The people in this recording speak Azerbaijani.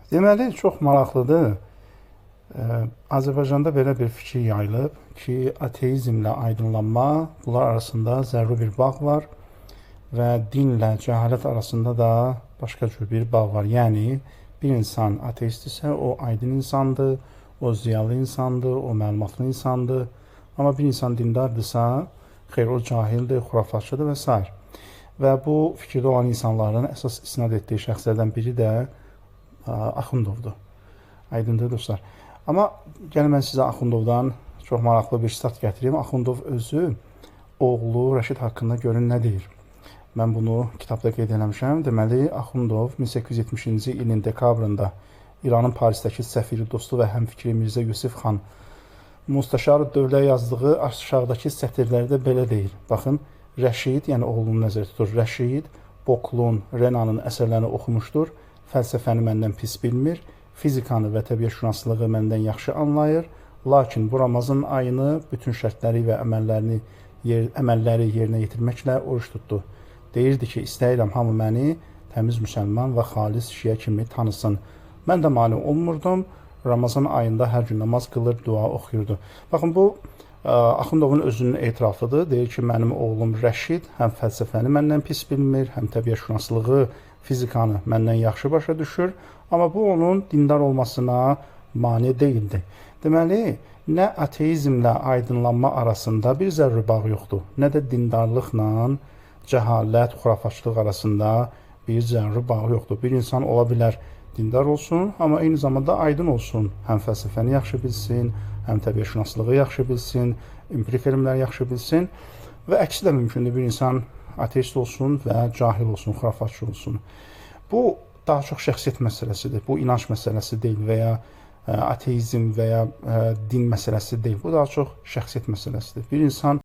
Deməli, çox maraqlıdır. Azərbaycanda belə bir fikir yayılıb ki, ateizmlə aydınlanma, bunlar arasında zəruri bir bağ var və dinlə cəhalət arasında da başqa cür bir bağ var. Yəni, bir insan ateistdirsə, o aydın insandır, o ziyalı insandır, o məlumatlı insandır. Amma bir insan dindardırsa, xeyr, o cahildir, xurafatçıdır və s. Və bu fikirdə olan insanların əsas isnad etdiyi şəxslərdən biri də Axundovdur. Aydındır dostlar. Amma gəlin mən sizə Axundovdan çox maraqlı bir sitat gətirim. Axundov özü oğlu Rəşid haqqında görün nə deyir. Mən bunu kitabda qeyd eləmişəm. Deməli, Axundov 1870-ci ilin dekabrında İranın Parisdəki səfiri, dostu və həmfikri Mirzə Yusif xan Mustaşar Dövlə yazdığı aşağıdakı sətirlərdə belə deyir. Baxın, Rəşid, yəni oğlunu nəzərdə tutur. Rəşid Boklun, Renanın əsərlərini oxumuşdur. Fəlsəfəni məndən pis bilmir, fizikanı və təbiətşünaslığı məndən yaxşı anlayır. Lakin bu Ramazan ayını bütün şərtləri və əməlləri yerinə yetirməklə oruç tutdu. Deyirdi ki, istəyirəm hamı məni təmiz müsəlman və xalis şiə kimi tanısın. Mən də mane olmurdum. Ramazan ayında hər gün namaz qılır, dua oxuyurdu. Baxın, bu Axundovun özünün etirafıdır. Deyir ki, mənim oğlum Rəşid həm fəlsəfəni məndən pis bilmir, həm təbiətşünaslığı, fizikanı məndən yaxşı başa düşür. Amma bu onun dindar olmasına mane deyildi. Deməli, nə ateizmlə aydınlanma arasında bir zəruri bağ yoxdur, nə də dindarlıqla cəhalət, xurafatçılıq arasında bir zəruri bağ yoxdur. Bir insan ola bilər dindar olsun, amma eyni zamanda aydın olsun. Həm fəlsəfəni yaxşı bilsin, həm təbiətşünaslığı yaxşı bilsin, empirik elmləri yaxşı bilsin və əksi də mümkündür, bir insan ateist olsun və cahil olsun, xurafatçı olsun. Bu daha çox şəxsiyyət məsələsidir. Bu inanc məsələsi deyil və ya ateizm və ya din məsələsi deyil. Bu daha çox şəxsiyyət məsələsidir. Bir insan